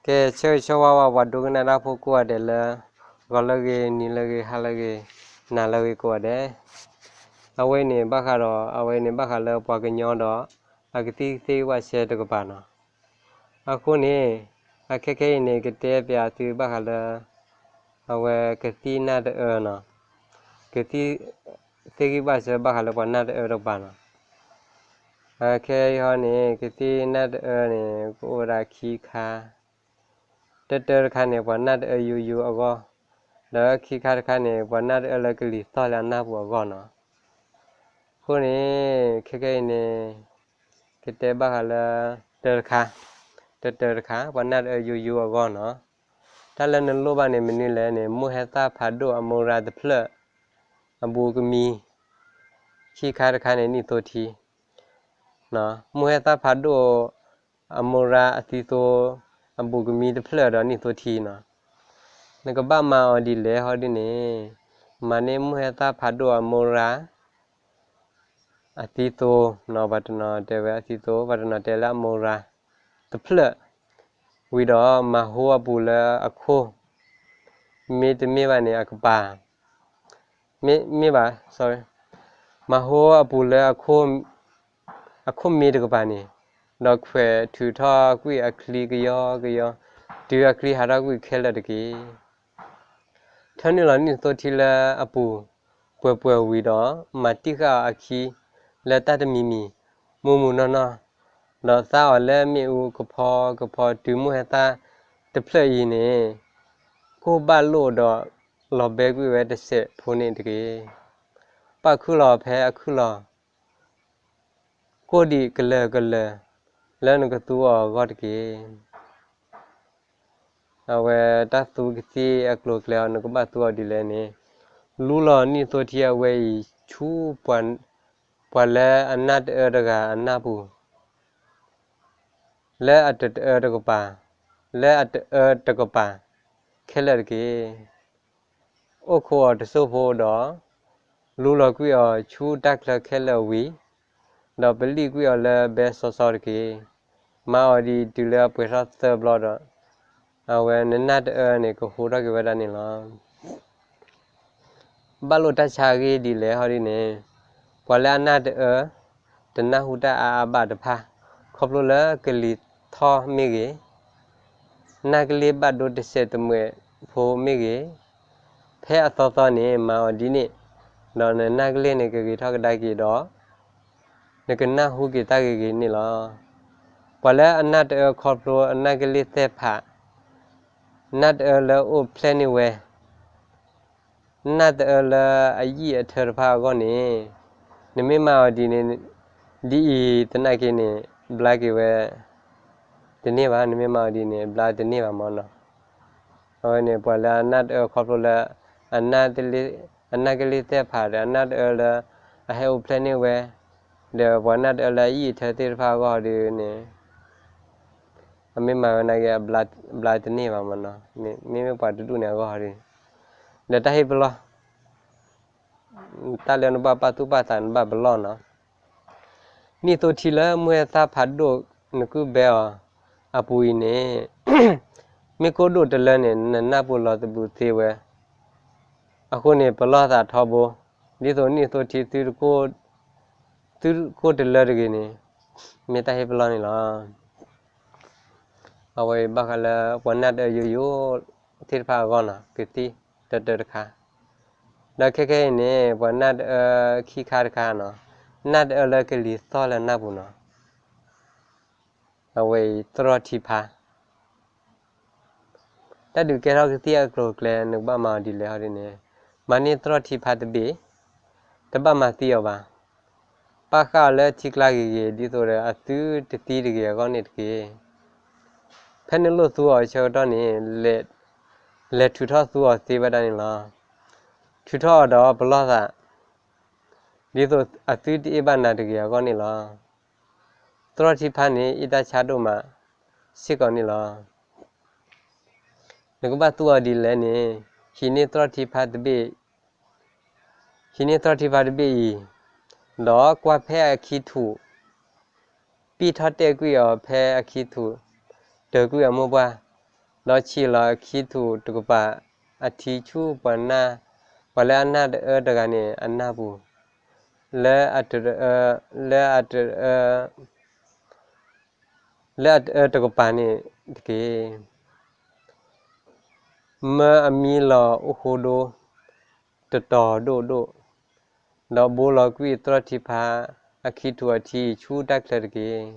ကဲ ဆၢဂ့ၤဆၢဝါဝဲပှၤဒိကနၣ်တၢ်ဖိကိးဂၤဒဲးလၢ ဂီၤလၢအဂ့ၤ နံၤလၢအဂ့ၤ ဟါလၢအဂ့ၤ နၤလၢအဂ့ၤကိးဂၤဒဲး, အဝဲန့ၣ်ဘၣ်ဃးဒီး အဝဲန့ၣ်ဘၣ်ဃးလၢပှၤကညီဒီး အကသံၣ်သ့ၣ်ဂံၢ်ဘၣ်စဲတကပၤနီၤ. အဃိန့ၣ် အခဲခဲအံၤန့ၣ် ကတဲပၠးသုဘၣ်ဃးလၢ အဝဲကသံၣ်နၢ်တအၢနီၤ, ကသံၣ်သ့ၣ်ဂံၢ်ဘၣ်စဲဘၣ်ဃးလၢပှၤနၢ်တအၢတကပၤနီၤ. အခဲအံၤဟီန့ၣ် ကသံၣ်နၢ်တအၢန့ၣ် ကအိၣ်ဝဲဒၣ်ခံခါ, တၢတၢတခါန့ၣ် ပှၤနၢ်တအၢယိယိအဂီၢ်, ဒီးခံခါတခါန့ၣ် ပှၤနၢ်တအၢလၢကလံၤသီၣ်လၢအနၢ်ပူၤအဂီၢ်နီၤ. အဃိန့ၣ် ခဲခဲအံၤန့ၣ် ကတဲဘၣ်ဃးလၢ တၢတခါ, တၢတၢတခါ ပှၤနၢ်တအၢယိယိအဂီၢ်နီၤ. တၢ်လၢနလိၣ်ဘၣ်န့ၣ် မနုၤလဲၣ်န့ၣ် မိၢ်ဟဲသၣ်ဖးဒိၣ်အမိၢ်ရၤတဖျၢၣ် အဘူးကမံၤ, ခံခါတခါန့ၣ် နံၣ်သိထံ, မိၢ်ဟဲသၣ်ဖးဒိၣ် အမိၢ်ရၤအသံသိ အဘူးကမံၤတဖျၢၣ်ဒီးနံၣ်သိထံနီၤ. နကဘၣ်မၤအီၤဒ်လဲၣ်ဟီဒ်န့ၣ်, မၤန့ၢ်မိၢ်ဟဲသၣ်ဖးဒိၣ်အမိၢ်ရၤ အသံသိ, ပှၤတနီၤတဲဝဲအသံသိ ပှၤတနီၤတဲလၢအမိၢ်ရၤ တဖျၢၣ်, ဝံၤဒီးမၤဟိအပူၤလၢအခိၣ်, မ့တမ့ၢ်ဘၣ်န့ၣ် အကပၤ မ့ၢ်ဘၣ်, မၤဟိအပူၤလၢ အခိၣ်မ့တကပၤန့ၣ်, ဒီးခွဲးထုးထီၣ်ကွံာ်အချံကယီကယီ, တုၤအချံဟးထီၣ်ကွံာ်ခဲလၢာ်တက့ၢ်. ထၢနုာ်လီၤနံၣ်သိထံလၢအပူၤပှဲၤပှဲၤဝံၤဒီး, မၤတံၢ်ဃာ်အီၤအခံလၢတၢ်တမံၤမံၤ, မူးမူးနီၢ်နီၢ်, ဒီးသါအီၤလၢမ့ၣ်အူကဖီကဖီ တုၤမိၢ်ဟဲသၣ်တဖျၢၣ်အံၤန့ၣ် ကိၢ်ဘၣ်လိာ်ဒီး လီၤဘဲကွံာ်ဝဲတစဲးဖိန့ၣ်တက့ၢ်. ပာ်ခုၣ်လီၤဖဲအခုၣ်လီၤ, ကိၢ်ဒံးကလၢာ်ကလၢာ် လၢနကသူအီၤအဂီၢ်တက့ၢ်. အဝဲတၢ်သူကသံၣ်အကျိၤအကျဲအီၤ နကဘၣ်သူအီၤဒ်လဲၣ်န့ၣ်, လူလီၤနံၣ်သိထံအဝဲအံၤဆူ ပှၤလၢအနၢ်တအၢတဂၤအနၢ်ပူၤ လၢအတတအၢတကပၤ, လၢအတအၢတကပၤခဲလၢာ်တက့ၢ်. အိၣ်ခိးအီၤတစိၢ်ဖိဒီး, လူလီၤကွံာ်အီၤဆူတၢ်ချၢခဲလၢာ်ဝံၤ, ဒီးပလံၣ်ကွံာ်အီၤလၢဘဲစီစီတက့ၢ်. မၤအီၤဒ်အံၤတုၤလၢအပှဲၤထီၣ်သၢဘျီဒီး, အဝဲနနၢ်တအၢန့ၣ် ကဟူးထီၣ်က့ၤဝဲဒၣ်န့ၣ်လီၤ. ဘၣ်လိာ်တၢ်ဆါအဂ့ၢ်ဒ်လဲၣ်ဟီဒ်န့ၣ်, ပှၤလၢအနၢ်တအၢ တနၢ်ဟူတၢ်အါအါဘၣ်တဖၣ်, ခီဖျိလၢကလံၤထီၣ်မ့ၢ်ဂ့ၤ, နၢ်ကလ့ၢ်ဘၣ်ဒိတစဲးတမှဲးဖိမ့ၢ်ဂ့ၤ, ဖဲအသီသီန့ၣ် မၤအီၤဒ်န့ၣ်, ဒီးနနၢ်ကလ့ၢ်န့ၣ် ကဂ့ၤထီၣ်ကဒါက့ၤဒီး နကနၢ်ဟူက့ၤတၢ်ဂ့ၤဂ့ၤန့ၣ်လီၤ. ပှၤလၢအနၢ်တအၢခီဖျိအနၢ်ကလ့ၢ်သဲၣ်ဖး, နၢ်တအၢလၢအိၣ်ဖျဲၣ်န့ၢ်ဝဲ, နၢ်တအၢလၢအယံာ်အထၢတဖၣ်အဂီၢ်န့ၣ်, နမ့ၢ်မၤအီၤဒ်န့ၣ်, ဒ်အံၤသနာ်က့န့ၣ် ဘျါက့ၤဝဲတန့ၢ်ဘၣ်, နမ့ၢ်မၤအီၤဒ်န့ၣ် ဘျါတန့ၢ်ဘၣ်မၢ်နီၤ. အဝဲန့ၣ် ပှၤလၢအနၢ်တအၢခီဖျိလၢ အနၢ်ကလ့ၢ်သဲၣ်ဖးဒီး အနၢ်တအၢလၢအဟဲအိၣ်ဖျဲၣ်န့ၢ်ဝဲ, ဒီးပှၤနၢ်တအၢလၢအယံာ်အထၢသ့ၣ်တဖၣ်အဂီၢ်ဒ်န့ၣ်, အမ့ၢ်မၤဝဲနာ်က့ ဘျါတန့ၢ်ဘၣ်မၢ်နီၤ, မ့မ့ၢ်ပှၤတဒူၣ်န့ၣ်အဂီၢ်ဒ်န့ၣ်, ဒီးတၢ်ဟ့ၣ်ပလီၢ် တၢ်လၢနဘၣ်ပာ်သူၣ်ပာ်သးနဘၣ်ပလီၢ်နီၤ. နံၣ်သိထံလၢမိၢ်ဟဲသၣ်ဖးဒိၣ်နကုၢ်ဘဲအီၤအပူၤအံၤန့ၣ်, မ့ၢ်ကိၢ်ဒိၣ်တလၢန့ၣ် နနၢ်ပူၤလီၤသဘုးသ့ဝဲ, အဃိန့ၣ် ပလီၢ်သးထီဘိ, ဒ်သိးနံၣ်သိထံ သုတကိၢ်တလၢတဂ့ၤန့ၣ်, မ့ၢ်တၢ်ဟ့ၣ်ပလီၢ်န့ၣ်လီၤ. အဝဲအံၤဘၣ်ဃးလၢပှၤနၢ်တအၢယိယိသ့ၣ်တဖၣ်အဂီၢ်နီၤ, ကသံၣ်တၢတၢတခါ, ဒီးခဲခဲအံၤန့ၣ် ပှၤနၢ်တအၢခံခါတခါနီၤ, နၢ်တအၢလၢကလံၤသီၣ်လၢနၢ်ပူၤနီၤ, အဝဲအံၤသရီၣ်ထံဖါ တၢ်ဒုးကဲထီၣ်ကသံၣ်အကျိၤအကျဲ နကဘၣ်မၤအီၤဒ်လဲၣ်ဟီဒ်န့ၣ်, မၤန့ၢ်သရီၣ်ထံဖါတဘ့ၣ်, တဘၣ်မၤသံအီၤဘၣ်. ပာ်ဃာ်အီၤလၢထံကျါဂ့ၤဂ့ၤ ဒ်သိးဒီးအသုတသံတဂ့ၤအဂီၢ်န့ၣ်တက့ၢ်. ဖဲနလိၣ်သူအီၤအဆၢကတီၢ်န့ၣ်, လဲၤထုးထီၣ်သူအီၤသ့ဝဲဒၣ်န့ၣ်လီၤ. ထုးထီၣ်အီၤဒီးပလီၢ်သး, ဒ်သိးအသုတအ့ၣ်ဘၣ်နၤတဂ့ၤအဂီၢ်န့ၣ်လီၤ. သရီၣ်ထံဖါန့ၣ် အ့ၣ်တၢ်ဆါဒိၣ်မးစ့ၢ်ကီးန့ၣ်လီၤ. နကဘၣ်သူအီၤဒ်လဲၣ်န့ၣ်, ဟံးန့ၢ်သရီၣ်ထံဖါတဘ့ၣ်, ဟံးန့ၢ်သရီၣ်ထံဖါတဘ့ၣ်အံၤ, ဒီးကွၢ်ဖဲအခံထူး, ပံၢ်ထီၣ်တဲာ်ကွံာ်အီၤဖဲအခံထူး, တၢၤကွံာ်အမိၢ်ပှၢ်, ဒီးဆံၣ်လီၤအခံထူၣ်တကပၤ အထံဆူပှၤနၢ်, ပှၤလၢအနၢ်တအၢတဂၤန့ၣ်အနၢ်ပူၤ, လၢအတအၢ, လၢအတအၢ, လၢအတအၢတကပၤန့ၣ်တက့ၢ်. မၢအမံလီၤအိၣ်ဃိဒိ တတီၤဒိၣ်ဒိၣ်, ဒီးဘိလီၤကွံာ်သရီၣ်ထံဖးအခံထူၣ်အထံဆူတၢ်ချၢတက့ၢ်.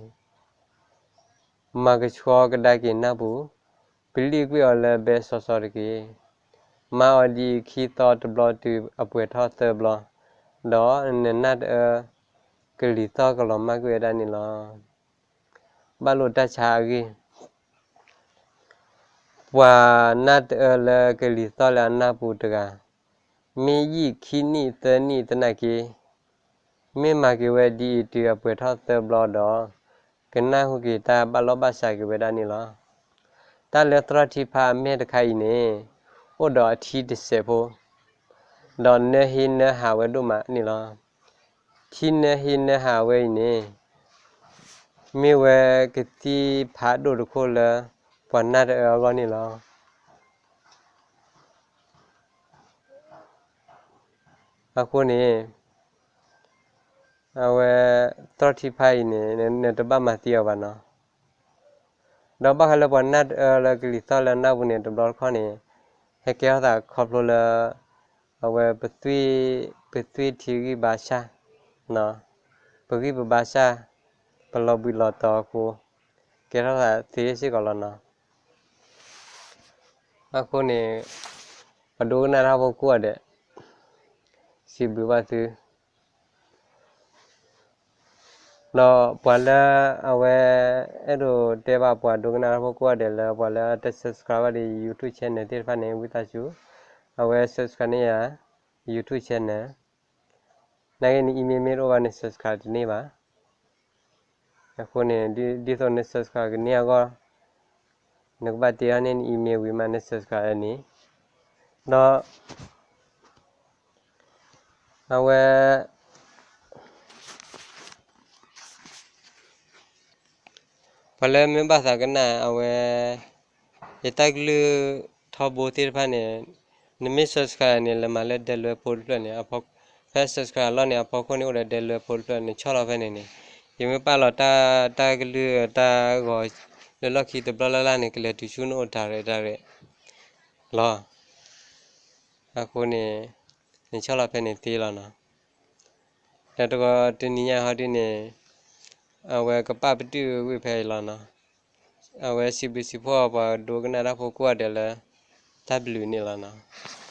မၤကဆှီကဒါက့ၤနၢ်ပူၤ, ပလံၣ်ကွံာ်အီၤလၢဘဲစီစီတက့ၢ်. မၤအီၤဒ်အံၤခံသီတဘျီတုၤအပှဲၤထီၣ်သၢဘျီ, ဒီးနနၢ်တအၢကလံၤသီၣ်ကလီၤမၢ်ကွံာ်ဝဲဒၣ်န့ၣ်လီၤ. ဘၣ်လိာ်တၢ်ဆါအဂ့ၢ် ပှၤနၢ်တအၢလၢကလံၤသီၣ်လၢအနၢ်ပူၤတဂၤ, မ့ၢ်ယံာ်ခံနံၣ်သၢနံၣ်သနာ်က့, မ့ၢ်မၤက့ၤဝဲဒ်အံၤတုၤအပှဲၤထီၣ်သၢဘျီဒီး, ကနၢ်ဟူက့ၤတၢ်ဘၣ်လီၢ်ဘၣ်စးက့ၤဝဲဒၣ်န့ၣ်လီၤ. တၢ်လၢသရီၣ်ထံဖးအမဲာ်တခါအံၤန့ၣ်, အိၣ်ဒီးအထံတစဲးဖိ, ဒီးနၢဟ့နၢဟးဝဲဒိၣ်မးန့ၣ်လီၤ. ထံနၢဟ့နၢဟးဝဲအံၤန့ၣ်, မ့ၢ်ဝဲကသံၣ်ဖးဒိၣ်တခိၣ်လၢပှၤနၢ်တအၢအဂီၢ်န့ၣ်လီၤ. အဃိန့ၣ်, အဝဲသရီၣ်ထံဖးအံၤန့ၣ် နတဘၣ်မၤသံအီၤဘၣ်နီၤ. ဒီးဘၣ်ဃးလၢပှၤနၢ်တအၢလၢကလံၤသီၣ်လၢနၢ်ပူၤန့ၣ် တဘျီတခီၣ်န့ၣ်, ဟဲကဲထီၣ်သးခီဖျိလၢ အဝဲ ပသွံၣ်ထံဂံၢ်ဘါစၢ်, ပဂံၢ်ပဘါစၢ်, ပလီၤဘှံးလီၤတီၤအဃိ, ကဲထီၣ်သးသ့စ့ၢ်ကီးလီၤနီၤ. အဃိန့ၣ်, ပှၤဒိကနၣ်တၢ်ဖိကိးဂၤဒဲး, စံးဘျုးဘၣ်သု ဒီးပှၤလၢအဝဲ အဲၣ်ဒိးတဲဘၣ်ပှၤဒိကနၣ်တၢ်ဖိကိးဂၤဒဲးလၢ ပှၤလၢအတ subscribe ဘၣ်ဒီး YouTube channel သ့ၣ်တဖၣ်န့ၣ် ဝံသးစူၤ အဝဲ subscribe န့ၢ်ယၤ YouTube channel. နာ်က့န email မ့ၢ်တအိၣ်ဘၣ်န့ၣ် subscribe တန့ၢ်ဘၣ်. အဃိန့ၣ် ဒ်သိးန subscribe ကန့ၢ်အဂီၢ်, နကဘၣ်တ့ထီၣ်န့ၢ်န email ဝံၤမး န subscribe န့ၣ်, ဒီး အဝဲ ပှၤလၢမ့ၢ်ဘၣ်သးကနၣ်အဝဲ ယတၢ်ကလုၢ်ထီဘိသ့ၣ်တဖၣ်န့ၣ်, နမ့ၢ် subscribe န့ၣ် လဲၤမၤလၢ ဒဲလွဲဖိတဖျၢၣ်န့ၣ်, ဖဲ subscribe အလီၢ်န့ၣ် အဖီခိၣ်န့ၣ်အိၣ်ဒီး ဒဲလွဲဖိတဖျၢၣ် နဆီၣ်လီၤဖဲန့ၣ်န့ၣ်, ယမ့ၢ်ပာ်လီၤတၢ်, တၢ်ကလုၢ်တၢ်ဂီၤ လၢလီၢ်ခံတဘျီလၢ်လၢ်န့ၣ် ကလဲၤတုၤဆူနအိၣ် direct direct လီၤ. အဃိန့ၣ် နဆီၣ်လီၤဖဲန့ၣ်သ့လီၤနီၤ. ဒီးတနံၤညါဟီဒ်န့ၣ်, အဝဲကပာ်ပတုာ်ကွံာ်ဖဲအံၤလီၤနီၤ. အဝဲစံးဘျုးစံးဖှိၣ်ပှၤဒိကနၣ်တၢ်ဖိကိးဂၤဒဲးလၢ တၢ်ဘျုးန့ၣ်လီၤနီၤ.